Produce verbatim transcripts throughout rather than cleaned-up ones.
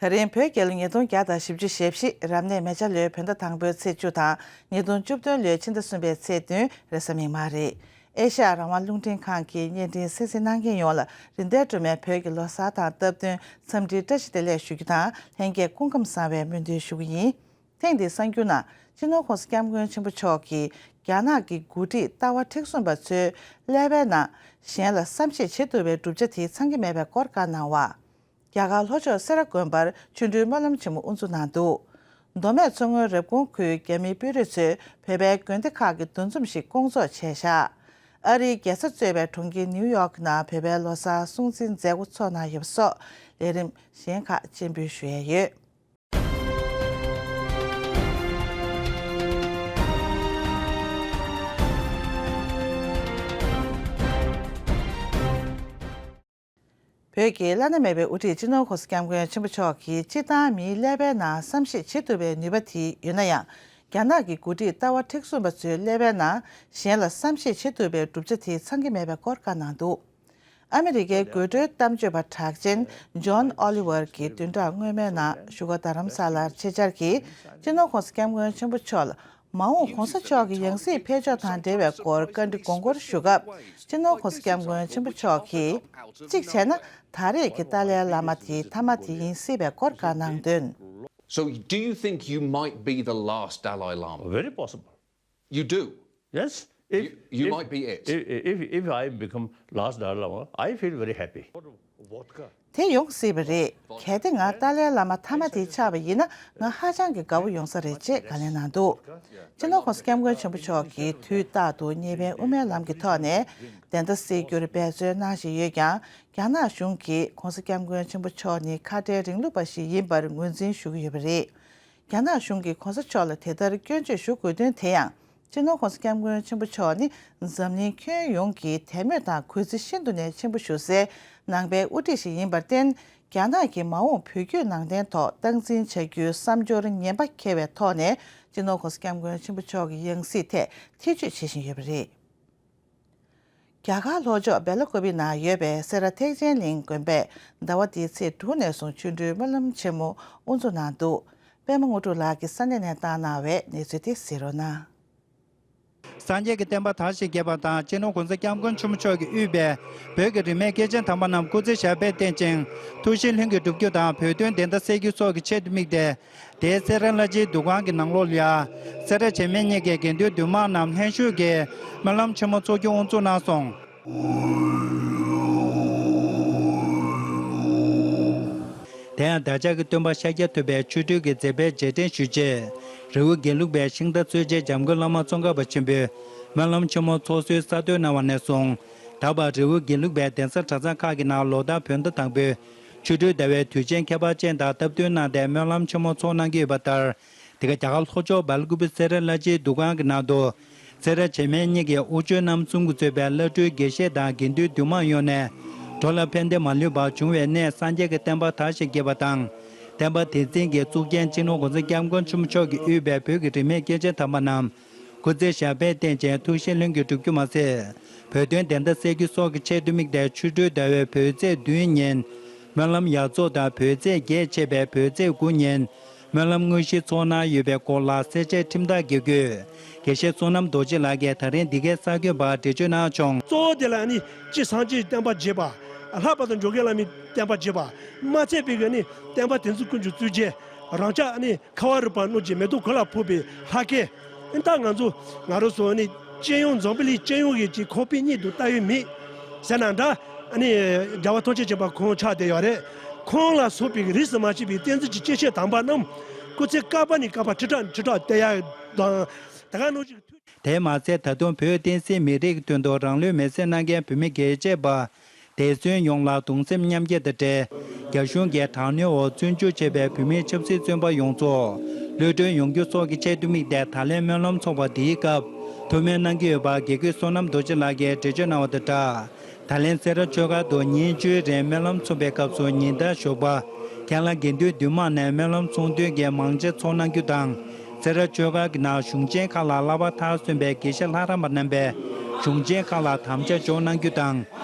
ད་རིང་བོད་རྒྱལ་ལོ་ཉིས་སྟོང་བརྒྱ་དང་བཞི་བཅུ་ཞེ་བཞི། རབ་གནས་མེ་བྱ་ལོའི་བོད་ཟླ་དང་པོའི་ཚེས་བཅུ་དང་། ཉིས་སྟོང་བཅུ་བདུན་ལོའི་ཕྱི་ཟླ་གསུམ་པའི་ཚེས་བདུན་རེས་གཟའ་མིག་དམར་རེད། ཨེ་ཤ་ཡ་རང་དབང་རླུང་འཕྲིན་ཁང་གི་བརྙན་འཕྲིན་གསན་གཟིགས་གནང་མཁན་ཡོངས་ལ་རིན་ལྡན་སྒྲོལ་མའི་བོད་ཀྱི་ལོ་གསར་དང་སྟབས་བསྟུན་འཚམས་འདྲིའི་བཀྲ་ཤིས་བདེ་ལེགས་ཞུ་རྒྱུ་དང་། ལྷན་རྒྱས་སྐུ་ཁམས་བཟང་བའི་སྨོན་འདུན་ཞུ་གི་ཡིན། ཐེངས་འདིའི་གསར་འགྱུར་ནང་སྤྱི་ནོར་༸གོང་ས་༸སྐྱབས་མགོན་ཆེན་པོ་མཆོག་གིས་རྒྱ་ནག་གི་འགོ་ཁྲིད་ལྟ་བ་མཁྲེགས་བཟུང་བ་ཚོའི་ཀླད་པའི་ནང་གཞན་ལ་བསམ་ཤེས་བྱེད་ཐུབ་པའི་གྲུབ་ཆ་དེ་ཚང་གི་མེད་པའི་སྐོར་བཀའ་གནང་བ། རྒྱ་གར་ལྷོ་ཕྱོགས་སེ་ར་དགོན་པར་ཆོ་འཕྲུལ་སྨོན་ལམ་ཆེན་མོ་དབུ་འཛུགས་གནང་འདུག་མདོ་སྨད་མཚོ་སྔོན་རབ་གོང་ཁུལ་རྒྱ་མིའི་དཔོན་རིགས་ཚོས་བོད་པའི་དགོན་སྡེ་ཁག་གི་འདུ་འཛོམས་ཤིག་བསྐོང་ཚོགས་བྱས་བཞག་ཨ་རིའི་རྒྱལ་ས་གཙོས་པའི་གྲོང་ཁྱེར་ནིའུ་ཡོག་ནང་བོད་པའི་ལོ་གསར་སྲུང་བརྩིའི་མཛད་སྒོ་ཚོགས་གནང་ཡོད་པ་སོགས་ལས་རིམ་གཞན་ཁག་སྤྱན་འབུལ་ཞུ་ཡས་ཡོད། བོད་ཀྱི་བླ་ན་མེད་པའི་དབུ་ཁྲིད་སྤྱི་ནོར་༸གོང་ས་༸སྐྱབས་མགོན་ཆེན་པོ་མཆོག་གིས་སྤྱིར་བཏང་མིའི་ཀླད་པའི་ནང་བསམ་ཤེས་བྱེད་ཐུབ་པའི་ནུས་པ་དེ་ཡོད་ན་ཡང་། རྒྱ་ནག་གི་འགོ་ཁྲིད་ལྟ་བ་མཁྲེགས་བཟུང་བ་ཚོའི་ཀླད་པའི་ནང་གཞན་ལ་བསམ་ཤེས་བྱེད་ཐུབ་པའི་གྲུབ་ཆ་དེ་ཚང་གི་མེད་པའི་སྐོར་བཀའ་གནང་འདུག་ཨ་མི་རི་ཀའི་དགོད་བྲོའི་གཏམ་བརྗོད་པ་གྲགས་ཅན་ཇོན་ཨོ་ལི་ཝར་གྱིས་བདུན་ཕྲག་སྔོན་མའི་ནང་བཞུགས་སྒར་རྡ་རམ་ས་ལར་ཆེད་བཅར་གྱིས་སྤྱི་ནོར་༸གོང་ས་༸སྐྱབས་མགོན་ཆེན་པོ་མཆོག་ལ། མ་འོངས་གོང་ས་མཆོག་གི་ཡང་སྲིད་ཕེབས་ཕྱོགས་དང་འབྲེལ་བའི་སྐོར་བཀའ་འདྲི་དགོངས་སྐོར་ཞུ་སྐབས། སྤྱི་ནོར་༸གོང་ས་༸སྐྱབས་མགོན་ཆེན་པོ་མཆོག་གིས། གཅིག་བྱས་ན། ད་རེས་ཀྱི་ཏཱ་ལའི་བླ་མ་དེ་མཐའ་མ་དེ་ཡིན་སྲིད་པའི་སྐོར་བཀའ་གནང་དོན། So, do you think you might be the last Dalai Lama? Very possible. You do? Yes. If, You, you if, might be it. If, if, if I become last Dalai Lama, I feel very happy. དེ་ཡོང་སྲིད་པ་རེད། གལ་ཏེ་ང་ཏཱ་ལའི་བླ་མ་མཐའ་མ་དེ་ཆགས་པ་ཡིན་ན་ང་ཧ་ཅང་གི་དགའ་བོ་ཡོང་ས་རེད་ཅེས་བཀའ་ལན་གནང་འདུག་སྤྱི་ནོར་༸གོང་ས་༸སྐྱབས་མགོན་ཆེན་པོ་མཆོག་གིས་དུས་རྟག་ཏུ་ཉེས་པའི་དབུ་མའི་ལམ་གྱི་ཐོག་ནས་བདེན་མཐའ་གསལ་རྒྱུར་འབད་བརྩོན་གནང་བཞིན་ཡོད་ཀྱང་། རྒྱ་ནག་གཞུང་གིས་༸གོང་ས་༸སྐྱབས་མགོན་ཆེན་པོ་མཆོག་ནི་ཁ་བྲལ་རིང་ལུགས་པ་ཞིག་ཡིན་པར་ངོས་འཛིན་ཞུ་གི་ཡོད་པ་རེད། རྒྱ་ནག་གཞུང་གིས་༸གོང་ས་མཆོག་ལ་དེ་ལྟར་སྐྱོན་བརྗོད་ཞུ་དགོས་དོན་དེ་ཡང་། སྤྱི་ནོར་༸གོང་ས་༸སྐྱབས་མགོན་ཆེན་པོ་མཆོག་ནི་འཛམ་གླིང་ཁྱོན་ཡོངས་ཀྱི་དད་མོས་དང་གུས་བརྩི་ཤིན་ཏུ་ནས་ཆེན་པོ་ཞུ་སའི་ནང་པའི་དབུ་ཁྲིད་ཞིག་ཡིན་པར་བརྟེན། རྒྱ་ནག་གི་མ་འོངས་བོད་བརྒྱུད་ནང་བསྟན་ཐོག་སྟངས་འཛིན་བྱ་རྒྱུའི་བསམ་སྦྱོར་ངན་པ་འཁྱེར་བའི་ཐོག་ནས་སྤྱི་ནོར་༸གོང་ས་༸སྐྱབས་མགོན་ཆེན་པོ་མཆོག་གི་ཡང་སྲིད་ཐད་ཐེ་བྱུས་བྱེད་བཞིན་ཡོད་པ་རེད། རྒྱ་གར་ལྷོ་ཕྱོགས་སྦེལ་ཀོབ་ནང་ཡོད་པའི་སེ་ར་ཐེག་ཆེན་གླིང་དགོན་པས་ཟླ་བ་འདིའི་ཚེས་དྲུག་ནས་བཟུང་ཆོ་འཕྲུལ་སྨོན་ལམ་ཆེན་མོ་དབུ་འཛུགས་གནང་འདུག་པད་མ་དངོས་གྲུབ་ལགས་ཀྱིས་ས་གནས་ནས་བཏང་གནང་བའི་གནས་ཚུལ་དེ་གཟིགས་རོགས་གནང་། སངས་རྒྱས་ཀྱི་བསྟན་པ་དར་ཞིང་རྒྱས་པ་དང་། སྤྱི་ནོར་༸གོང་ས་༸སྐྱབས་མགོན་ཆེན་པོ་མཆོག་གིས་དབུས་པའི་བོད་ཀྱི་རིས་མེད་སྐྱེས་ཆེན་དམ་པ་རྣམས་སྐུ་ཚེ་ཞབས་པད་བརྟན་ཅིང་ཐུགས་བཞེད་ལྷུན་གྱིས་འགྲུབ་རྒྱུ་དང་། བོད་དོན་བདེན་མཐའ་གསལ་རྒྱུ་སོགས་ཀྱི་ཆེད་དུ་དམིགས་ཏེ། དེའི་སེ་ར་བླ་སྤྱིའི་འདུ་ཁང་གི་ནང་ལོགས་ལ་ཡ། སེ་ར་བྱེས་སྨད་གཉིས་ཀྱི་དགེ་འདུན་འདུས་མང་རྣམས་ལྷན་ཞུགས་ཀྱིས་སྨོན་ལམ་ཆེན་མོ་འཚོགས་རྒྱུ་དབུ་འཛུགས་གནང་སོང་། དེ་ཡང་བདག་ཅག་གི་སྟོན་པ་ཤཱཀྱ་ཐུབ་པའི་ཆོ་འཕྲུལ་གྱི་མཛད་པའི་རྗེས་དྲན་ཞུ་ཆེད། རི་བོ་དགེ་ལུགས་པའི་ཤིང་རྟ་གཙོས་བྱས་འཇམ་མགོན་བླ་མ་ཙོང་ཁ་པ་ཆེན་པོས་སྨོན་ལམ་ཆེན་མོ་འཚོགས་གསོལ་གསར་གཏོད་གནང་བ་ནས་བཟུང་། ད་བར་རི་བོ་དགེ་ལུགས་པའི་གདན་ས་གྲྭ་ཚང་ཁག་གི་ནང་ལོ་ལྟར་བོད་ཟླ་དང་པོའི་ཆོ་འཕྲུལ་ཟླ་བའི་དུས་ཆེན་ཁྱད་པར་ཅན་དང་སྟབས་བསྟུན་གནང་སྟེ་སྨོན་ལམ་ཆེན་མོ་འཚོགས་གནང་གི་ཡོད་པ་ལྟར། དེ་ག་རྒྱ་གར་ལྷོ་ཕྱོགས་སྦེལ་ཀོབ་སེ་ར་བླ་སྤྱིའི་འདུ་ཁང་གི་ནང་དུ། སེ་ར་བྱེས་སྨད་གཉིས་ཀྱི་དབུ་ཆོས་རྣམ་གསུམ་གྱིས་གཙོས་པའི་བླ་སྤྲུལ་དགེ་བཤེས་དང་དགེ་འདུན་འདུས་མང་ཡོངས་ནས། འགྲོ་ལ་ཕན་བདེ་མ་ལུས་པ་འབྱུང་བའི་གནས་སངས་རྒྱས་ཀྱི་བསྟན་པ་དར་ཞིང་རྒྱས་པ་དང་། བསྟན་པ་དེ་འཛིན་གྱི་གཙུག་རྒྱན་སྤྱི་ནོར་༸གོང་ས་༸སྐྱབས་མགོན་ཆེན་པོ་མཆོག་གིས་དབུས་པའི་བོད་ཀྱི་རིས་མེད་སྐྱེས་ཆེན་དམ་པ་རྣམས། སྐུ་ཚེ་ཞབས་པད་བརྟན་ཅིང་ཐུགས་བཞེད་ལྷུན་གྱིས་འགྲུབ་རྒྱུ་མ་ཟད། བོད་དོན་བདེན་མཐའ་གསལ་རྒྱུ་སོགས་ཀྱི་ཆེད་དུ་དམིགས་ཏེ་ཆོ་འཕྲུལ་ཟླ་བའི་བོད་ཚེས་བདུན་ཉིན། སྨོན་ལམ་ཡར་ཚོགས་དང་བོད་ཚེས་བརྒྱད་ཆད་པའི་བོད་ཚེས་དགུ་ཉིན། སྨོན་ལམ་དངོས་གཞི་ཚོགས་གནང་ཡོད་པའི་སྐོར་ལ་སེར་བྱེས་ཁྲིམས་བདག་དགེ་བསྐོས་དགེ་བཤེས་བསོད་ནམས་རྡོ་རྗེ་ལགས་ཀྱིས་ད་རིང་འདི་གའི་གསར་འགོད་པར་འགྲེལ་བརྗོད་གནང་བྱུང་། གཙོ་བོ་དེ་ལ་ནི་སྤྱིར་སངས་རྒྱས་བསྟན་པ་རྒྱས་པ། ལྷག་པར་དུ་འགྲོ་མགོན་བླ་མའི་བསྟན་པ་རྒྱས་པ། མ་ཚད་པའི་གི་ནི་བསྟན་པ་དེ་ཚོ་ཀུན་གྱི་གཙོ་རྒྱན། རང་ཅག་ནི་ཁ་བ་རི་པ་གནོད་ཀྱི་མེ་ཏོག་གོ་ལ་ཕོག་པའི་ལྷ་སྐལ། ཨ་ནི་ད་ང་ཚོ་ང་རང་ཚོ་ནི་སྤྱི་ཡོངས་འཛམ་བུ་གླིང་སྤྱི་ཡོངས་ཀྱི་ཅིག་ཁོག་པའི་གཉིད་དུ་ལྟ་ཡོད་མེད་ཟེར་ན་འདྲ། ཨ་ནི་རྒྱལ་བ་ཐམས་ཅད་མཁྱེན་པ་ཁོང་ཆགས་བསྡད་ཡོད་རེད། ཁོང་ལ་སོགས་པའི་རིས་སུ་མ་ཆད་པའི་བསྟན་འཛིན་གྱི་སྐྱེས་ཆེན་དམ་པ་རྣམས་སྐུ་ཚེ་བསྐལ་པ་ནས་བསྐལ་པ་ཁྲི་ཕྲག་ཁྲི་ཕྲག་བསྟན་ཡག་དང་། ད་ག་ནང་བཞིན། དེས་མ་ཚད་ད་དུང་བོད་བསྟན་སྲིད་མི་རིགས་ཀྱི་དོན་དུ་རང་ལུས་མེར་སྲེག་གནང་མཁན་བོད་མི་རྒྱལ་གཅེས་པ། འདས་གསོན་ཡོངས་ལ་གདུང་སེམས་མཉམ་སྐྱེད་དང་འབྲེལ། རྒྱ་གཞུང་གིས་དྲག་གནོན་འོག་བཙོན་འཇུག་བྱས་པའི་བོད་མིའི་ཆབ་སྲིད་བཙོན་པ་ཡོངས་རྫོགས་གློད་གྲོལ་ཡོང་རྒྱུ་སོགས་ཀྱི་ཆེད་དུ་དམིགས་ཏེ་ད་ལན་སྨོན་ལམ་འཚོགས་པ་འདིའི་སྐབས་ཐུགས་སྨོན་གནང་གི་ཡོད་པ་དགེ་བསྐོས་བསོད་ནམས་རྡོ་རྗེ་ལགས་ཀྱིས་འགྲེལ་བརྗོད་གནང་བ་དང་སྦྲགས། ད་ལན་སེ་ར་ཆོས་སྒར་དུ་ཉིན་བཅུའི་རིང་སྨོན་ལམ་འཚོགས་པའི་སྐབས་སུ་ཉིན་ལྟར་ཞོགས་པ་ཁྱེད་རང་དགེ་འདུན་འདུས་མང་ནས་སྨོན་ལམ་ཚོགས་འདུ་གལ་མང་ཆེ་འཚོགས་གནང་རྒྱུ་དང་། སེ་ར་ཆོས་སྒར་གྱི་ནང་གཞུང་ཆེན་ཁག་ལ་བསླབ་པ་མཐར་སོན་པའི་དགེ་བཤེས་ལྷ་རམས་པ་རྣམ་པས་གཞུང་ཆེན་ཁག་ལ་དམ་བཅའ་འཇོག་གནང་རྒྱུ་དང་།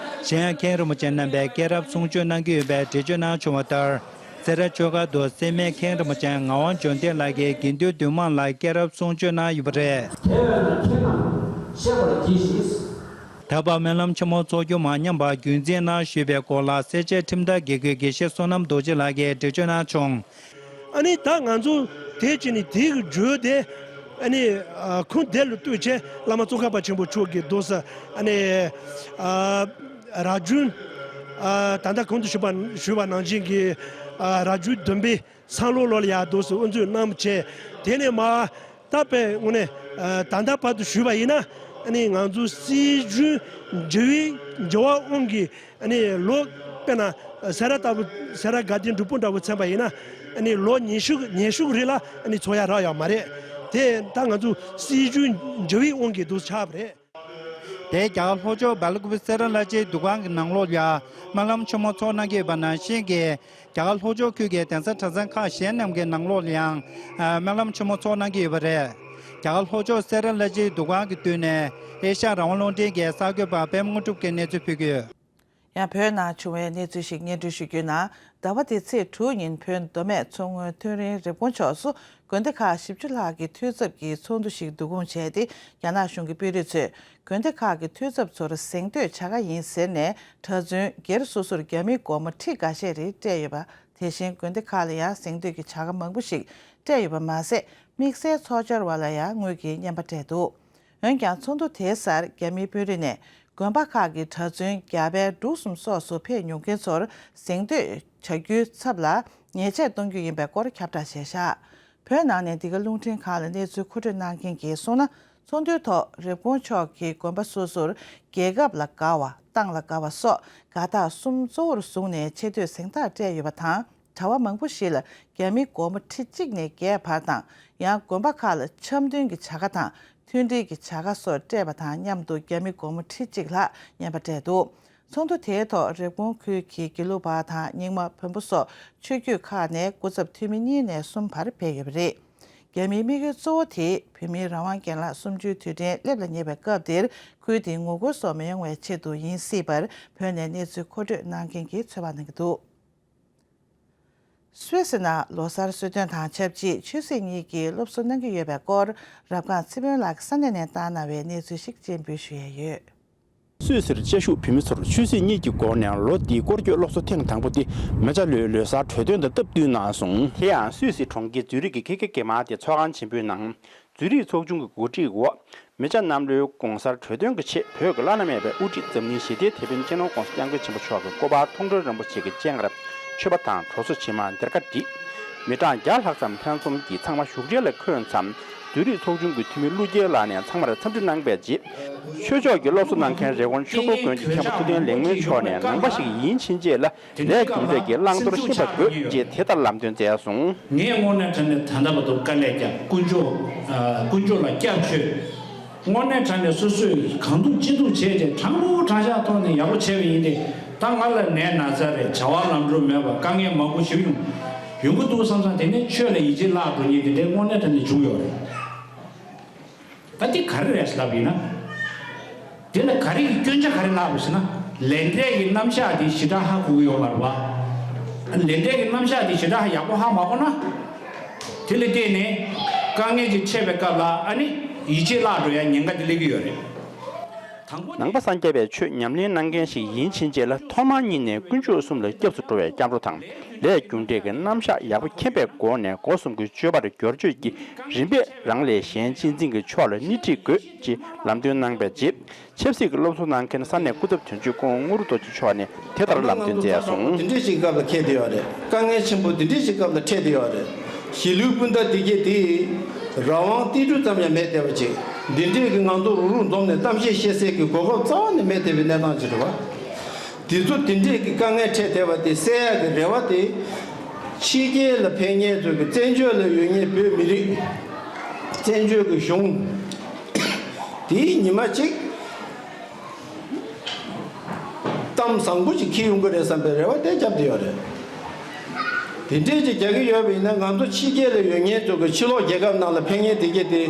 གཞན་ཡང་མཁན་རིན་པོ་ཆེ་རྣམ་པས་སྐྱེས་རབས་གསུང་ཆོས་གནང་གི་ཡོད་པའི་འགྲེལ་བརྗོད་གནང་བྱུང་བ་ལྟར། སེ་ར་ཆོས་སྒར་དུ་སེར་སྨད་མཁན་རིན་པོ་ཆེ་ངག་དབང་འབྱུང་ལྡན་ལགས་ཀྱིས་དགེ་འདུན་འདུས་མང་ལ་སྐྱེས་རབས་གསུང་ཆོས་གནང་ཡོད་པ་རེད། དེ་བས་ན་ཁྱེད་རྣམས་ཤེས་པར་གྱིས་ཤིག། ད་བར་སྨོན་ལམ་ཆེན་མོ་འཚོགས་རྒྱུ་མ་ཉམས་པར་རྒྱུན་འཛིན་གནང་ཞུས་པའི་སྐོར་ལ་སེར་བྱེས་ཁྲིམས་བདག་དགེ་བསྐོས་དགེ་བཤེས་བསོད་ནམས་རྡོ་རྗེ་ལགས་ཀྱིས་འགྲེལ་བརྗོད་གནང་བྱུང་། ཨ་ནི་ད་ང་ཚོ་དེ་བྱས་ནས་དེ་གི་བརྗོད་དེ་ཨ་ནི་ཨ་ཁུངས་དེ་ལ་ལྟོས་བྱས་བླ་མ་ཙོང་ཁ་པ་ཆེན་པོ་མཆོག་གིས་འདུག་ཟེར། ཨ་ནི་ཨ་རབ་བྱུང་ཨ་ད་ལྟ་གོང་དུ་ཞུས་པ་ཞུས་པ་ནང་བཞིན་གྱི་ཨ་རབ་བྱུང་བདུན་པའི་སང་ལོ་ལོ་ལ་ཡར་འདུག་སེ་དབུ་འཛུགས་གནང་བྱས། དེ་ནས་མར་ད་དཔེ་དངོས་གནས་ཨ་ད་ལྟ་བར་དུ་ཞུས་པ་ཡིན་ན། ཨ་ནི་ང་ཚོ་སྲིད་བྱུས་འགྲེལ་བའི་འགྲེལ་བ་དབང་གིས་ཨ་ནི་ལོ་དཔེར་ན་སེ་ར་ལྟ་བུ་སེ་ར་དགའ་ལྡན་སྒྲུབ་ཕུག་འདྲ་བོ་མཚོན་པ་ཡིན་ན། ཨ་ནི་ལོ་ཉི་ཤུ་ཉི་ཤུ་རིང་ལ་ཨ་ནི་འཚོགས་ཡ་རག་ཡོད་མ་རེད། དེ་ད་ང་ཚོ་སྲིད་བྱུས་འགྲེལ་བའི་དབང་གིས་འདུག་ཆགས་པ་རེད། དེ་རྒྱ་གར་ལྷོ་ཕྱོགས་སྦེལ་ཀོབ་སེ་ར་ལྷ་རྗེའི་འདུ་ཁང་གི་ནང་ལོགས་ལ་སྨོན་ལམ་ཆེན་མོ་ཚོགས་གནང་གི་ཡོད་པ་ནང་བཞིན་གྱི། རྒྱ་གར་ལྷོ་ཕྱོགས་ཁུལ་གྱི་གདན་ས་གྲྭ་ཚང་ཁག་གཞན་རྣམས་ཀྱི་ནང་ལོགས་ལ་ཡང་སྨོན་ལམ་ཆེན་མོ་ཚོགས་གནང་གི་ཡོད་པ་རེད། རྒྱ་གར་ལྷོ་ཕྱོགས་སེ་ར་ལྷ་རྗེའི་འདུ་ཁང་གི་མདུན་ནས་ཨེ་ཤ་ཡ་རང་དབང་རླུང་འཕྲིན་གྱི་གསར་འགོད་པ་པད་མ་དངོས་གྲུབ་ཀྱིས་གནས་ཚུལ་ཕུལ་གྱི་ཡོད། ཡང་བོད་ནང་བྱུང་བའི་གནས་ཚུལ་ཞིག་སྙན་སྒྲོན་ཞུ་རྒྱུ་ཡིན་ན། ཟླ་བ་འདིའི་ཚེས་དྲུག་ཉིན་བོད་མདོ་སྨད་མཚོ་སྔོན་ཐོན་རིན་རེབ་གོང་ཕྱོགས་སུ་དགོན་སྡེ་ཁག་བཞི་བཅུ་ལྷག་གི་འཐུས་ཚབ་ཀྱིས་ཚོགས་འདུ་ཞིག་བསྡུ་སྐོང་བྱས་ཏེ། རྒྱ་ནག་གཞུང་གི་དཔོན་རིགས་ཚོས་དགོན་སྡེ་ཁག་གི་འཐུས་ཚབ་ཚོར་གཟེངས་བསྟོད་བྱ་དགའ་ཡིན་ཟེར་ནས། གྲྭ་བཙུན་སྒེར་སོ་སོར་རྒྱ་མིའི་སྒོར་མོ་ཁྲི་འགའ་ཤས་རེ་སྤྲད་ཡོད་པ། དེ་བཞིན་དགོན་སྡེ་ཁག་ལ་ཡང་གཟེངས་བསྟོད་ཀྱི་བྱ་དགའ་མང་པོ་ཞིག་སྤྲད་ཡོད་པ་མ་ཟད། དམིགས་བསལ་ཚོགས་བཅར་བ་ལ་ཡང་དངུལ་གྱི་རྔན་པ་སྤྲད་འདུག་འོན་ཀྱང་ཚོགས་འདུ་དེའི་སར་རྒྱ་མིའི་དཔོན་རིགས་ནས་དགོན་པ་ཁག་གི་གྲྭ་བཙུན་རྒྱ་བལ་འབྲུག་གསུམ་སོགས་སུ་ཕེབས་མྱོང་མཁན་ཚོར་གཟེངས་བསྟོད་བྱ་རྒྱུའི་ཚབ་ལ་ཉེས་ཆད་གཏོང་རྒྱུ་ཡིན་པའི་སྐོར་ཁྱབ་བསྒྲགས་བྱས་བཞག་བོད་ནང་ནས་འདི་ག་རླུང་འཕྲིན་ཁང་ལ་གནས་ཚུལ་མཁོ་སྤྲོད་གནང་མཁན་གྱིས་གསུངས་ན། ཚོགས་འདུའི་ཐོག་རེབ་གོང་ཕྱོགས་ཀྱི་དགོན་པ་སོ་སོར་རྒྱལ་ཁབ་ལ་དགའ་བ། ཏང་ལ་དགའ་བ་སོགས་དགའ་རྟགས་གསུམ་གཙོ་བོར་བཟུང་ནས་ཆེ་བསྟོད་གཟེངས་རྟགས་སྤྲད་ཡོད་པ་དང་། གྲྭ་བ་མང་པོ་ཞིག་ལ་རྒྱ་མིའི་སྒོར་མོ་ཁྲི་གཅིག་ནས་བརྒྱད་བར་དང་། ཡང་དགོན་པ་ཁག་ལ་འཆམ་མཐུན་གྱི་བྱ་དགའ་དང་མཐུན་སྒྲིལ་གྱི་བྱ་དགའ་སོགས་སྤྲད་པ་དང་མཉམ་དུ་རྒྱ་མིའི་སྒོར་མོ་ཁྲི་གཅིག་ལྷག་རྔན་པ་སྤྲད་འདུག་ཚོགས་འདུ་དེའི་ཐོག་རེབ་གོང་ཁུལ་གྱི་དགེ་ལུགས་པ་དང་རྙིང་མ་བོན་པོ་སོགས་ཆོས་བརྒྱུད་ཁག་ནས་སྐུ་ཚབ་འཐུས་མི་གཉིས་ནས་གསུམ་བར་ཕེབས་ཡོད་པ་རེད། རྒྱ་མིའི་དམིགས་ཡུལ་གཙོ་བོ་དེ་བོད་མིའི་རང་དབང་རྒན་ལགས་གསུམ་བཅུའི་དུས་དྲན་སླེབས་ལ་ཉེ་བའི་སྐབས་འདིར་ཁུལ་དེའི་ངོ་རྒོལ་སོགས་མི་ཡོང་བའི་ཆེད་དུ་ཡིན་སྲིད་པར་བོད་ནས་གནས་ཚུལ་མཁོ་སྤྲོད་གནང་མཁན་གྱིས་ཚོད་དཔག་གནང་གི་འདུག་སུད་སི་ནང་ལོ་གསར་གསོལ་སྟོན་དང་ཆབས་ཅིག་ཆོས་སྲིད་གཉིས་ཀྱི་སློབ་གསོ་གནང་གི་ཡོད་པའི་སྐོར་རབ་སྒང་ཚེ་དཔོན་ལགས་ཀྱིས་ས་གནས་ནས་བཏང་གནང་བའི་གནས་ཚུལ་ཞིག་སྤྱན་འབུལ་ཞུ་ཡས་ཡོད། སུད་སིར་བཅའ་བཞུགས་བོད་མི་ཚོར་ཆོས་སྲིད་གཉིས་ཀྱི་སྒོ་ནས་ལོ་འདིའི་སྐོར་སྐྱོད་སློབ་གསོ་ཐེངས་དང་པོ་དེ་མེ་བྱ་ལོའི་ལོ་གསར་གྲོས་སྟོན་དང་སྟབས་བསྟུན་གནང་སོང་། དེ་ཡང་སུད་སི་གྲོང་ཁྱེར་ཛུ་རིག་གི་ཁེ་ཁེ་གེ་མ་དེ་ཚོགས་ཁང་ཆེན་པོའི་ནང་། ཛུ་རིག་ཚོགས་ཆུང་གི་གོ་སྒྲིག་འོག་མེ་བྱ་གནམ་ལོའི་གུང་གསར་གྲོས་སྟོན་གྱི་ཆེད་བོད་ཀྱི་བླ་ན་མེད་པའི་དབུ་ཁྲིད་འཛམ་གླིང་ཞི་བདེའི་དེད་དཔོན་སྤྱི་ནོར་༸གོང་ས་༸སྐྱབས་མགོན་ཆེན་པོ་མཆོག་གི་སྐུ་པར་མཐོང་གྲོལ་རིན་པོ་ཆེ་གི་སྤྱན་སྔར་མཆོད་པ་དང་གྲོགས་ཚོགས་ཆེན་མོར་གདན་ཁ་བསྒྲིགས། མི་གྲངས་བརྒྱ་ལྷག་ཙམ་ལྷན་འཛོམས་ཀྱིས་ཚང་མ་བཞུགས་གྲལ་ལ་འཁོད་མཚམས། ཛུ་རིག་ཚོགས་ཆུང་གི་འཐུས་མི་ཀླུ་རྒྱལ་ལགས་ནས་ཚང་མར་འཚམས་འདྲི་གནང་བའི་རྗེས། ཆོས་ཕྱོགས་ཀྱི་སློབ་གསོ་གནང་མཁན་རི་ཀོན་ཆོས་འཁོར་དགོན་གྱི་མཁན་པོ་ཐུབ་བསྟན་ལེགས་སྨོན་མཆོག་ནས་ནང་པ་ཞིག་ཡིན་ཕྱིན་ཆད་ལ། ལས་རྒྱུ་འབྲས་ཀྱི་བླང་དོར་ཤེས་པ་དགོས་ཅེས་དེ་ལྟར་ལམ་སྟོན་མཛད་སོང་། ངས་དངོས་གནས་དྲང་གནས་ད་ལྟ་བར་དུ་དཀའ་ལས་བརྒྱབ། དཀོན་མཆོག་ཨ། དཀོན་མཆོག་ལ་སྐྱབས་བཅོལ། དངོས་གནས་དྲང་གནས་སོ་སོས་གང་ཐུབ་ཅི་ཐུབ་བྱས་ཏེ་དྲང་པོ་དྲང་བཞག་ཐོག་ནས་ཡག་པོ་བྱས་པ་ཡིན་ཏེ། ད་ང་ལ་ནད་ན་ཚ་རེད། བྱ་བ་ལམ་འགྲོ་མེད་པ། དཀའ་ངལ་མང་པོ་ཞིག་ཡོང་ཡོང་གི་འདུག་བསམ་བསམ། དེ་ནས་ཆོས་ལ་ཡིད་ཆེས་བརླག་འགྲོ་མཁན་དེ་འདྲའི་དངོས་གནས་དྲང་གནས་བྱུང་ཡོད་རེད། ད་འདི་ག་རེ་རེད་ལབ་ཡིན་ན། དེ་ལ་ག་རེ་ཡི་སྐྱོན་ཆ་ག་རེ་ལབ་པ་ཟེར་ན། ལས་འབྲས་ཀྱི་རྣམ་གཞག་དེ་ཞེ་དྲག་ཧ་གོ་གི་ཡོད་མ་རེད་པ། ལས་འབྲས་ཀྱི་རྣམ་གཞག་དེ་ཞེ་དྲག་ཡག་པོ་ཧ་མ་གོ་ན། དེ་ལ་བརྟེན་ནས་དཀའ་ངལ་ཅིག་འཕྲད་པའི་སྐབས་ལ་ཨ་ནི་ཡིད་ཆེས་བརླག་འགྲོ་ཡ་ཉེན་ཁ་དེ་སླེབས་ཀྱི་ཡོད་རེད། དང་པོ་ནང་པ་སངས་རྒྱས་པའི་ཆོས་ཉམས་ལེན་གནང་མཁན་ཞིག་ཡིན་ཕྱིན་ཆད་ལ་ཐོག་མ་ཉིད་ནས་དཀོན་མཆོག་གསུམ་ལ་སྐྱབས་སུ་འགྲོ་བའི་སྐྱབས་འགྲོ་དང་། ལས་རྒྱུ་འབྲས་ཀྱི་རྣམ་གཞག་ཡག་པོ་མཁྱེན་པའི་སྒོ་ནས་སྒོ་གསུམ་གྱི་སྤྱོད་པར་སྦྱོར་སྤྱོད་ཀྱི་རིམ་པས་རང་ལས་གཞན་གཅེས་འཛིན་གྱི་ཕྱོགས་ལ་སྣེ་ཁྲིད་དགོས་ཅེས་ལམ་སྟོན་གནང་བའི་རྗེས། ཆབ་སྲིད་ཀྱི་སློབ་གསོ་གནང་མཁན་ས་གནས་སྐུ་ཚབ་དོན་གཅོད་སྐུ་ངོ་དངོས་གྲུབ་རྡོ་རྗེ་མཆོག་ནས་དེ་ལྟར་ལམ་སྟོན་མཛད་སོང་། དེ་འདྲས་ཞིག་སྐབས་ལ་འཁེལ་བསྡད་ཡོད་རེད། དཀའ་ངལ་ཆེན་པོ་དེ་འདྲས་ཞིག་སྐབས་ལ་འཕྲད་བསྡད་ཡོད་རེད། གཞིས་ལུས་སྤུན་ཟླ་དེ་གས་དེ་རང་དབང་ཏིལ་འབྲུ་ཙམ་ཡང་མེད་བསྡད་པ་ཅིག་འདི་འདྲས་ཀྱི་ངང་ཐོག་རུག་རུག་འཛོམས་ནས་གཏམ་བཤད་བཤད་སའི་གི་གོ་སྐབས་རྩ་བ་ནས་མེད་བསྡད་པའི་གནས་སྟངས་ཅིག་རེད་བ། དེ་ཚོ་དེ་འདྲས་ཀྱི་དཀའ་ངལ་འཕྲད་བསྡད་པ་དེ་སེལ་ཡག་གི་རེ་བ་དེ། ཕྱི་རྒྱལ་ལ་ཕེབས་མཁན་ཚོ་གི་བཙན་བྱོལ་ལ་ཡོད་མཁན་བོད་མི་རིགས། བཙན་བྱོལ་གྱི་གཞུང་། དེའི་ཉི་མ་གཅིག་གཏམ་བཟང་པོ་ཅིག་འཁྱེར་ཡོང་གི་རེད་བསམ་པའི་རེ་བ་དེ་བརྒྱབ་བསྡད་ཡོད་རེད། དེ་འདྲས་ཅིག་རྒྱག་གི་ཡོད་པ་ཡིན་ན། ང་ཚོ་ཕྱི་རྒྱལ་ལ་ཡོད་མཁན་ཚོ་གི་ཕྱི་ལོགས་རྒྱལ་ཁབ་ནང་ལ་ཕེབས་མཁན་དེ་གས་དེ་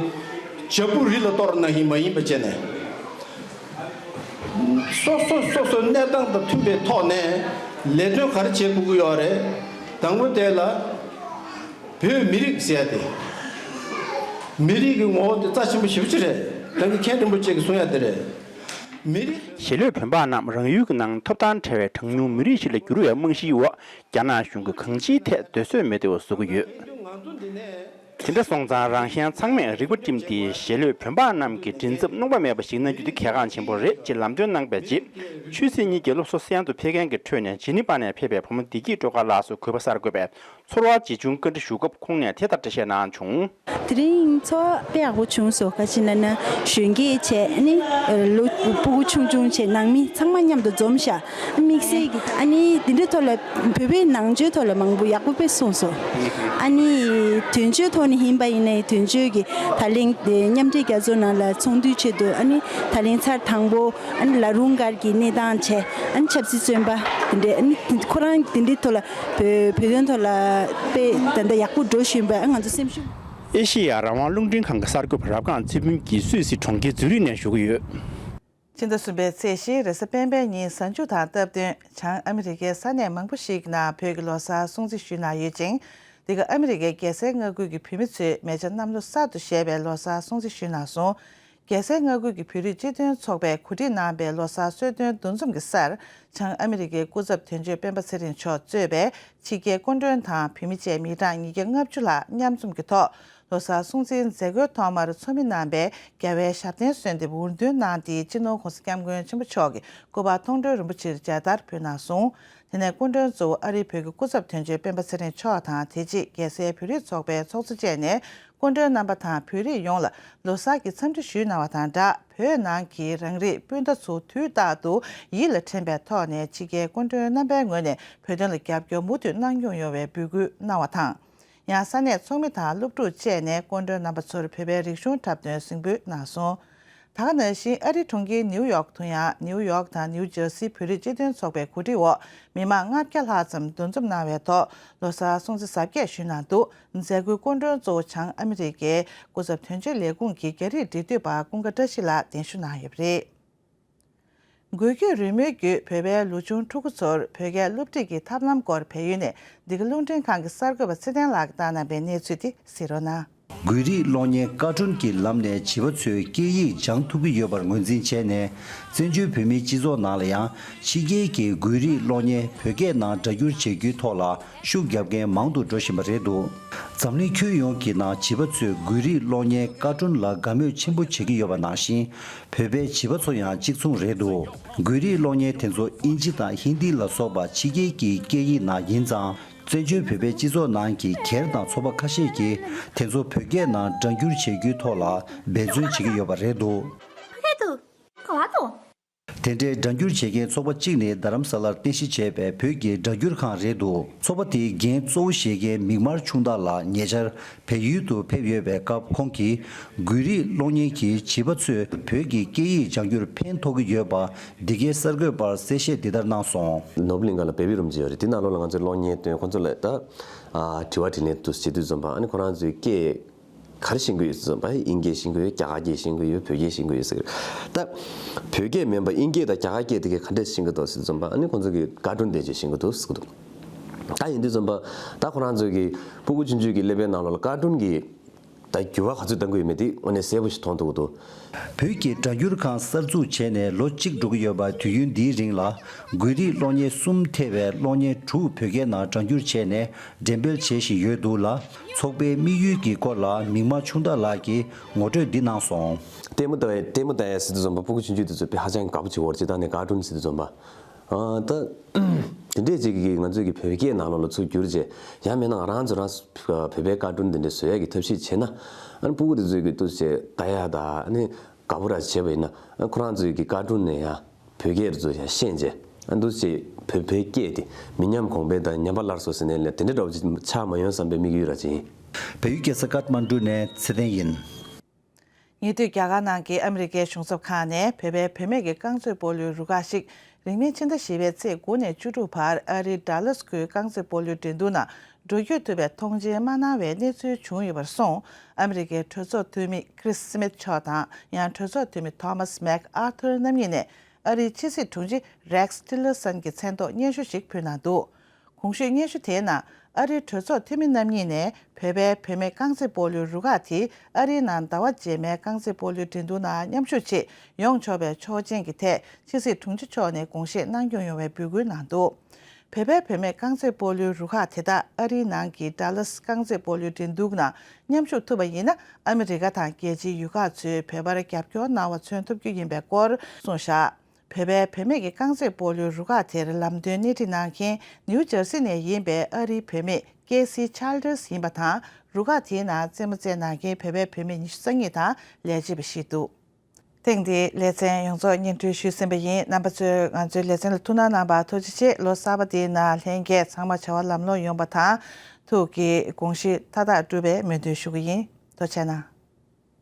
བྱ་སྤུ་རི་ལ་གཏོར་ནང་བཞིན་མ་ཡིན་པ་བྱས་ནས། སོ་སོ་སོ་སོའི་གནས་སྟངས་དང་མཐུན་པའི་ཐོག་ནས་ལས་དོན་ག་རེ་བྱེད་དགོས་ཀྱི་ཡོད་རེད། དང་པོ་དེ་ལ་བོད་མི་རིགས་ཟེར་ཡ་དེ། མི་རིགས་ཀྱི་ངོ་བོ་དེ་རྩ་ཆེན་པོ་ཞེ་པོ་ཅིག་རེད། ད་གིན་མཁན་རིན་པོ་ཆེ་གིས་གསུང་ཡ་དེ་རེད། མི་རིགས། གཞིས་ལུས་བོད་འབངས་རྣམས་རང་ཡུལ་གྱི་ནང་ཐོབ་ཐང་བྲལ་བའི་གྲངས་ཉུང་མི་རིགས་ཤིག་ལ་འགྱུར་བའི་རྨང་གཞིའི་འོག་རྒྱ་ནག་གཞུང་གིས་གང་ཅིའི་ཐད་སྡོད་བཟོད་མེད་ཐལ་བ་བཟོ་གི་ཡོད། དེ་འདྲ་སོང་ཙང་རང་གཞན་ཚང་མས་རིག་པ་བསྒྲིམས་ཏེ་གཞིས་ལུས་བོད་འབངས་རྣམས་ཀྱི་མགྲིན་ཚབ་གནོང་པ་མེད་པ་ཞིག་གནང་རྒྱུ་དེ་གལ་འགངས་ཆེན་པོ་རེད་ཅེས་ལམ་སྟོན་གནང་པའི་རྗེས། ཆོས་སྲིད་གཉིས་ཀྱི་སློབ་གསོ་གསན་དུ་ཕེབས་མཁན་གྱི་ཁྲོད་ནས་ཇི་ནི་པ་ནས་ཕེབས་པའི་བུ་མོ་བདེ་སྐྱིད་སྒྲོལ་དཀར་ལགས་སུ་གུས་པ་གསར་འགོད་པས་ཚོར་བ་ཇི་བྱུང་བཀའ་འདྲི་ཞུ་སྐབས་ཁོང་ནས་དེ་ལྟར་འགྲེལ་བཤད་གནང་བྱུང་། དེ་རིང་ཚོར་བ་དཔེ་ཡག་པོ་བྱུང་སོང་། ག་ཅི་ལབ་ན་གཞོན་སྐྱེས་བྱས་ནི་ལོ་སྤུ་གུ་ཆུང་ཆུང་བྱས་ནང་མི་ཚང་མ་མཉམ་དུ་འཛོམས་ཤག་དམིགས་བསལ་གྱི་ཨ་ནི་འདི་འདྲའི་ཐོག་ལ་བོད་པའི་ནང་ཆོས་ཐོག་ལ་མང་པོ་ཡག་པོ་དཔེ་གསུངས་སོང་། ཨ་ནི་དོན་གཅོད་ཐོག་ནས་ཡིན་པ་ཡིན་ནའི་དོན་གཅོད་ཀྱི་ད་ལན་མཉམ་འབྲེལ་རྒྱལ་ཚོགས་ནང་ལ་ཚོགས་འདུའི་ཆེད་དུ་ཨ་ནི་ད་ལན་ཚར་དང་པོ་ཨ་ནི་ལ་རུང་སྒར་གྱི་གནས་སྟངས་བྱས། ཨ་ནི་ཆབ་སྲིད་བཙོན་པ་དེ་འདྲས། ཨ་ནི་ཁོ་རང་དེ་འདྲའི་ཐོག་ལ་བོད་བོད་དོན་ཐོག་ལ་དཔེ་ད་ལྟ་ཡག་པོ་འགྲོ་བཞིན་པ་ང་ཚོ་སེམས་ཤུགས། ཨེ་ཤེ་ཡ་རང་དབང་རླུང་འཕྲིན་ཁང་གི་གསར་འགོད་པ་རབ་སྒང་ཚེ་ཕུན་གྱིས་སུད་སི་གྲོང་ཁྱེར་ཛུ་རིག་ནས་ཞུ་གི་ཡོད། ཕྱི་ཟླ་གསུམ་པའི་ཚེས་བཞི་རེས་གཟའ་སྤེན་པའི་ཉིན་གཟའ་མཇུག་དང་སྟབས་བསྟུན་བྱང་ཨ་མི་རི་ཀའི་ས་གནས་མང་པོ་ཞིག་ནང་བོད་ཀྱི་ལོ་གསར་སྲུང་བརྩི་ཞུས་གནང་ཡོད་ཅིང་། འདི་ག་ཨ་མི་རི་ཀའི་རྒྱལ་སའི་མངའ་ཁུལ་གྱི་བོད་མི་ཚོས་མེ་བྱ་གནམ་ལོ་གསར་དུ་བཞད་པའི་ལོ་གསར་སྲུང་བརྩི་ཞུས་གནང་སོང་། རྒྱལ་སའི་མངའ་ཁུལ་གྱི་བོད་རིགས་སྤྱི་མཐུན་ཚོགས་པས་གོ་སྒྲིག་གནང་པའི་ལོ་གསར་གསོལ་སྟོན་འདུ་འཛོམས་ཀྱི་སར། བྱང་ཨ་མི་རི་ཀའི་སྐུ་ཚབ་དོན་གཅོད་སྤེན་པ་ཚེ་རིང་མཆོག་གཙོས་པའི་ཕྱི་རྒྱལ་སྐུ་མགྲོན་དང་བོད་མི་བཅས་མི་གྲངས་ཉིས་བརྒྱ་ལྔ་བཅུ་ལྷག་མཉམ་འཛོམས་ཀྱི་ཐོག་ལོ་གསར་སྲུང་བརྩིའི་མཛད་སྒོའི་ཐོག་མར་ཚོགས་མི་རྣམ་པས་རྒྱལ་བའི་ཞབས་བརྟན་གསོལ་འདེབས་འུར་འདོན་གནང་སྟེ། སྤྱི་ནོར་༸གོང་ས་༸སྐྱབས་མགོན་ཆེན་པོ་མཆོག་གི་སྐུ་པར་མཐོང་གྲོལ་རིན་པོ་ཆེར་མཇལ་དར་ཕུལ་གནང་སོང་། དེ་ནས་སྐུ་མགྲོན་གཙོ་བོ་ཨ་རིའི་བོད་ཀྱི་སྐུ་ཚབ་དོན་གཅོད་སྤེན་པ་ཚེ་རིང་མཆོག་དང་། དེ་རྗེས་རྒྱལ་སའི་བོད་རིགས་ཚོགས་པའི་ཚོགས་གཙོ་བཅས་ནས་སྐུ་མགྲོན་རྣམ་པ་དང་བོད་རིགས་ཡོངས་ལ་ལོ་གསར་གྱི་འཚམས་འདྲི་ཞུས་གནང་བ་དང་སྦྲགས། བོད་ནང་གི་རང་རིགས་སྤུན་ཟླ་ཚོ་དུས་རྟག་ཏུ་ཡིད་ལ་དྲན་པའི་ཐོག་ནས་ཕྱི་རྒྱལ་སྐུ་མགྲོན་རྣམ་པའི་ངོས་ནས་བོད་དོན་ལ་རྒྱབ་སྐྱོར་མུ་མཐུད་གནང་སྐྱོང་ཡོང་བའི་འབོད་སྐུལ་གནང་བ་དང་། ཡང་ས་གནས་ཚོགས་མི་དང་སློབ་ཕྲུག་བཅས་ནས་སྐུ་མགྲོན་རྣམ་པ་ཚོར་བོད་པའི་རིག་གཞུང་འཁྲབ་སྟོན་གཟིགས་འབུལ་གནང་སོང་། ད་ག་ནང་བཞིན་ཨ་རིའི་གྲོང་ཁྱེར་ནིའུ་ཡོག་ཏུ་ཡང་ནིའུ་ཡོག་དང་ནིའུ་ཇར་སིའི་བོད་རིགས་སྤྱི་མཐུན་ཚོགས་པའི་གོ་སྒྲིག་འོག་མི་མང་ལྔ་བརྒྱ་ལྷག་ཙམ་འདུ་འཛོམས་གནང་བའི་ཐོག་ལོ་གསར་སྲུང་བརྩི་གཟབ་རྒྱས་ཞུས་གནང་འདུག་མཛད་སྒོའི་སྐུ་མགྲོན་གཙོ་བོ་བྱང་ཨ་མི་རི་ཀའི་སྐུ་ཚབ་དོན་གཅོད་ལས་ཁུངས་ཀྱི་རྒྱ་རིགས་འབྲེལ་མཐུད་པ་ཀུན་དགའ་བཀྲ་ཤིས་ལགས་གདན་ཞུ་གནང་ཡོད་པ་རེད། འགུལ་སྐྱོད་རོལ་མོའི་བརྒྱུད་བོད་པའི་ལོ་ཆུང་ཕྲུ་གུ་ཚོར་བོད་སྐད་སློབ་ཁྲིད་ཀྱི་ཐབས་ལམ་སྐོར་བལ་ཡུལ་ནས་འདི་ག་རླུང་འཕྲིན་ཁང་གི་གསར་འགོད་པ་ཚེ་བརྟན་ལགས་ཀྱིས་བཏང་གནང་པའི་གནས་ཚུལ་དེ་གཟིགས་རོགས་གནང་། འགུལ་རིས་གློག་བརྙན་ཀར་ཊུན་གྱི་ལམ་ནས་བྱིས་པ་ཚོས་སྐད་ཡིག་སྦྱང་ཐུབ་ཀྱི་ཡོད་པར་ངོས་འཛིན་བྱས་ནས། བཙན་བྱོལ་བོད་མིའི་སྤྱི་ཚོགས་ནང་ལ་ཡང་ཕྱི་རྒྱལ་གྱི་འགུལ་རིས་གློག་བརྙན་བོད་སྐད་ནང་སྒྲ་སྒྱུར་བྱེད་རྒྱུའི་ཐོག་ལ་ཤུགས་རྒྱབ་མཁན་མང་དུ་འགྲོ་བཞིན་པ་རེད་འདུག་འཛམ་གླིང་ཁྱོན་ཡོངས་ཀྱི་ནང་བྱིས་པ་ཚོས་འགུལ་རིས་གློག་བརྙན་ཀར་ཊུན་ལ་དགའ་མོས་ཆེན་པོ་བྱེད་ཀྱི་ཡོད་པ་ནང་བཞིན། བོད་པའི་བྱིས་པ་ཚོ་ཡང་གཅིག་མཚུངས་རེད་འདུག་འགུལ་རིས་གློག་བརྙན་དེ་ཚོ་དབྱིན་ཇི་དང་ཧིན་དི་ལ་སོགས་པ་ཕྱི་རྒྱལ་གྱི་སྐད་ཡིག་ནང་ཡིན་ཙང་། བཙན་བྱོལ་བོད་པའི་སྤྱི་ཚོགས་ནང་གི་སྒེར་དང་ཚོགས་པ་ཁ་ཤས་ཀྱིས་དེ་ཚོ་བོད་སྐད་ནང་སྒྲ་སྒྱུར་བྱེད་རྒྱུའི་ཐོག་ལ་འབད་བརྩོན་བྱེད་ཀྱི་ཡོད་པ་རེད་འདུག་དེ་འདྲའི་སྒྲ་སྒྱུར་བྱེད་མཁན་ཚོགས་པ་གཅིག་ནི་རྡ་རམ་ས་ལར་རྟེན་གཞི་བྱས་པའི་བོད་ཀྱི་སྒྲ་སྒྱུར་ཁང་རེད་འདུག་ཚོགས་པ་དེའི་འགན་གཙོ་བོ་བཞེས་མཁན་མིག་དམར་ཆུང་བདག་ལགས་ཉེ་ཆར་བལ་ཡུལ་དུ་ཕེབས་ཡོད་པའི་སྐབས། ཁོང་གིས་འགུལ་རིས་གློག་བརྙན་གྱིས་བྱིས་པ་ཚོས་བོད་ཀྱི་སྐད་ཡིག་སྦྱང་རྒྱུར་ཕན་ཐོགས་ཀྱི་ཡོད་པ། འདི་གའི་གསར་འགོད་པར་གསལ་བཤད་འདི་ལྟར་གནང་སོང་། ནོར་བུ་གླིང་ག་ལ་བེ་བི་རུམ་ཅིག་ཡོད་རེད། དེ་ནང་ལོགས་ལ་ང་ཚོས་གློག་བརྙན་སྟོན། ཁོ་ཚོ་ལ་ད་ཨ་དྲི་བ་དྲིས་ལན་དུ་བྱེད་དུས་ཙམ་པ། ཨ་ནི་ཁོ་རང་ཚོའི་སྐད་ག་རེ་ཤེས་ཀྱི་ཡོད་ཟེར་ཙམ་པ། དབྱིན་སྐད་ཤེས་ཀྱི་ཡོད། རྒྱ་གར་སྐད་ཤེས་ཀྱི་ཡོད། བོད་སྐད་ཤེས་ཀྱི་ཡོད་ཟེར་གི་རེད། ད་བོད་སྐད་མིན་པ་དབྱིན་སྐད་དང་རྒྱ་གར་སྐད་དེ་གས་ག་འདྲས་ཤེས་ཀྱི་འདུག་ཟེར་ཙམ་པ། ཨ་ནི་ཁོང་ཚོ་གིས་ཀར་ཊུན་དེ་ཚོ་ཤེས་ཀྱི་འདུག་ཟེར་གི་འདུག་ད་ཡིན་དུས་ཙམ་པ་ད་ཁོ་རང་ཚོ་གི་སྤུ་གུ་ཆུང་ཆུང་གི་ཀླད་པའི་ནང་ལོགས་ལ་ཀར་ཊུན་གྱི་ད་འགྱུར་བ་ག་ཚོད་གཏང་གི་ཡོད་མེད་དེ་དངོས་གནས་གསལ་པོ་ཞིག་མཐོང་ཐུབ་ཀྱི་འདུག་བོད་ཀྱི་སྒྲ་སྒྱུར་ཁང་གསར་འཛུགས་བྱས་ནས་ལོ་གཅིག་འགྲོ་གི་ཡོད་པ། དུས་ཡུན་འདིའི་རིང་ལ་འགུལ་རིས་གློག་བརྙན་གསུམ་ཐེ་བའི་གློག་བརྙན་དྲུག་བོད་སྐད་ནང་སྒྲ་སྒྱུར་བྱས་ནས་འགྲེམས་སྤེལ་བྱེད་བཞིན་ཡོད་འདུག་ལ། ཚོགས་པའི་དམིགས་ཡུལ་གྱི་སྐོར་ལ་མིག་དམར་ཆུང་བདག་ལགས་ཀྱིས་ངོ་སྤྲོད་འདི་གནང་སོང་། ལྟད་མོ་ལྟ་ཡ། ལྟད་མོ་ལྟ་ཡ་ཟེར་དུས་ཙམ་པ་སྤུ་གུ་ཆུང་ཆུང་དེ་ཚོ་དཔེ་ཧ་ཅང་དགའ་པོ་བྱེད་ཀྱི་ཡོད་རེད། སྤྱིར་བཏང་ནས་ཀར་ཊུན་ཟེར་དུས་ཙམ་པ། ཨ་ད་དེ་འདྲས་ཅིག་གིས་ང་ཚོས་ཀྱི་བོད་སྐད་ནང་ལོགས་ལ་ཚུར་བསྒྱུར་བྱས། ཡང་མིན་ན་ང་རང་ཚོ་རང་བོད་པའི་ཀར་ཊུན་དེ་འདྲས་བཟོ་ཡ་གི་ཐབས་ཤེས་བྱས་ན། ཨ་ནི་སྤུ་གུ་དེ་ཚོས་ཀྱི་འདུག་སེ་ལྟ་ཡ་དང་། ཨ་ནི་དགའ་པོ་ར་བྱས་པ་ཡིན་ན། ཨ་ཁོ་རང་ཚོས་ཀྱི་ཀར་ཊུན་ནས་ཡང་བོད་སྐད་རུ་ཚུར་ཡང་ཤེས་བྱས། ཨ་འདུག་སེ་བོད་པའི་སྐད་དེ་མི་ཉམས་གོང་འཕེལ་དང་ཉམས་པ་སླར་གསོ་ཟེར་ནས་ལས་དེ་འདྲ་འདྲ་བོ་ཅིག་ཆགས་མ་ཡོང་བསམ་པའི་དམིགས་ཡུལ་ར་ཅིག་ཡིན། བལ་ཡུལ་རྒྱལ་ས་ཀཏ་མན་གྲུ་ནས་ཚེ་བརྟན་ཡིན། ཉེ་དུས་རྒྱ་གར་ནང་གི་ཨ་མི་རི་ཀའི་གཞུང་ཚབ་ཁང་ནས་བོད་པའི་བུད་མེད་ཀྱི་རྐང་རྩེད་སྤོ་ལོའི་རུ་ཁག་ཞིག་རིང་མིན་ཕྱི་ཟླ་བཞི་པའི་ཚེས་དགུ་ནས་བཅུ་དྲུག་བར་ཨ་རིའི་ཌ་ལཱས་ཁུལ་རྐང་རྩེད་སྤོ་ལོའི་འགྲན་བསྡུར་ནང་འགྲོ་སྐྱོད་ཐུབ་པའི་མཐོང་མཆན་མ་གནང་བའི་གནས་ཚུལ་བྱུང་ཡོད་པར་སོང་། ཨ་མི་རི་ཀའི་གྲོས་ཚོགས་འཐུས་མི་ཁི་རིས་སི་མིད་མཆོག་དང་ཡང་གྲོས་ཚོགས་འཐུས་མི་ཐོ་མཱས་མེག་ཨར་ཐུར་རྣམ་གཉིས་ནས་ཨ་རིའི་ཕྱི་སྲིད་དྲུང་ཆེ་རེགས་ཊི་ལར་སན་གྱི་མཚན་ཐོག་སྙན་ཞུ་ཞིག་ཕུལ་གནང་འདུག་གོང་ཞུས་སྙན་ཞུ་དེའི་ནང་ ཨ་རིའི་གྲོས་ཚོགས་འཐུས་མི་རྣམ་གཉིས་ནས་བོད་པའི་བུད་མེད་རྐང་རྩེད་སྤོ་ལོའི་རུ་ཁག་དེ་ཨ་རིའི་ནང་ཟླ་བ་རྗེས་མའི་རྐང་རྩེད་སྤོ་ལོའི་འགྲན་བསྡུར་ནང་མཉམ་ཞུགས་ཆེད་ཡོང་ཆོག་པའི་ཆོག་མཆན་གྱི་ཐད་ཕྱི་སྲིད་དྲུང་ཆེ་མཆོག་ནས་དགོངས་བཞེས་གནང་སྐྱོང་ཡོང་བའི་འབོད་སྐུལ་གནང་འདུག་བོད་པའི་བུད་མེད་རྐང་རྩེད་སྤོ་ལོའི་རུ་ཁག་དེ་དག་ཨ་རིའི་ནང་གི་ཌ་ལཱས་རྐང་རྩེད་སྤོ་ལོའི་འགྲན་བསྡུར་ནང་མཉམ་ཞུགས་ཐུབ་པ་ཡིན་ན། ཨ་མི་རི་ཀ་དང་རྒྱལ་སྤྱིའི་ཡུལ་ཁག་ཚོས་བོད་པར་རྒྱབ་སྐྱོར་གནང་བ་མཚོན་ཐུབ་རྒྱུ་ཡིན་པའི་སྐོར་གསུངས་བཞག་བོད་པའི་བུད་མེད་ཀྱི་རྐང་རྩེད་སྤོ་ལོའི་རུ་ཁག་དེར་ལམ་སྟོན་སྣེ་ཁྲིད་གནང་མཁན་ནིའུ་ཇར་སི་ནས་ཡིན་པའི་ཨ་རིའི་བུད་མེད་ཀེ་སི་ཆལ་ཌར་སི་ཡིན་པ་དང་། རུ་ཁག་དེའི་ནང་རྩེད་མོ་རྩེད་གནང་མཁན་བོད་པའི་བུད་མེད་ཉི་ཤུ་རྩ་གཉིས་དང་ལས་བྱེད་པ་ཞིག་འདུག་ཐེངས་འདིའི་ལེ་ཚན་ཡོངས་རྫོགས་སྙན་སྒྲོན་ཞུས་ཟིན་པ་ཡིན། རྣམ་པ་ཚོས་ང་ཚོའི་ལེ་ཚན་ལ་ཐུགས་སྣང་གནང་བར་ཐུགས་རྗེ་ཆེ། ལོ་གསར་པ་འདིའི་ནང་ལྷན་རྒྱས་ཚང་མ་བྱ་བ་ལམ་ལྷོང་ཡོང་བ་དང་། ཐུགས་ཀྱི་དགོངས་གཞི་མཐའ་དག་འགྲུབ་པའི་སྨོན་འདུན་ཞུ་གི་ཡིན། ཐུགས་རྗེ་གནང་།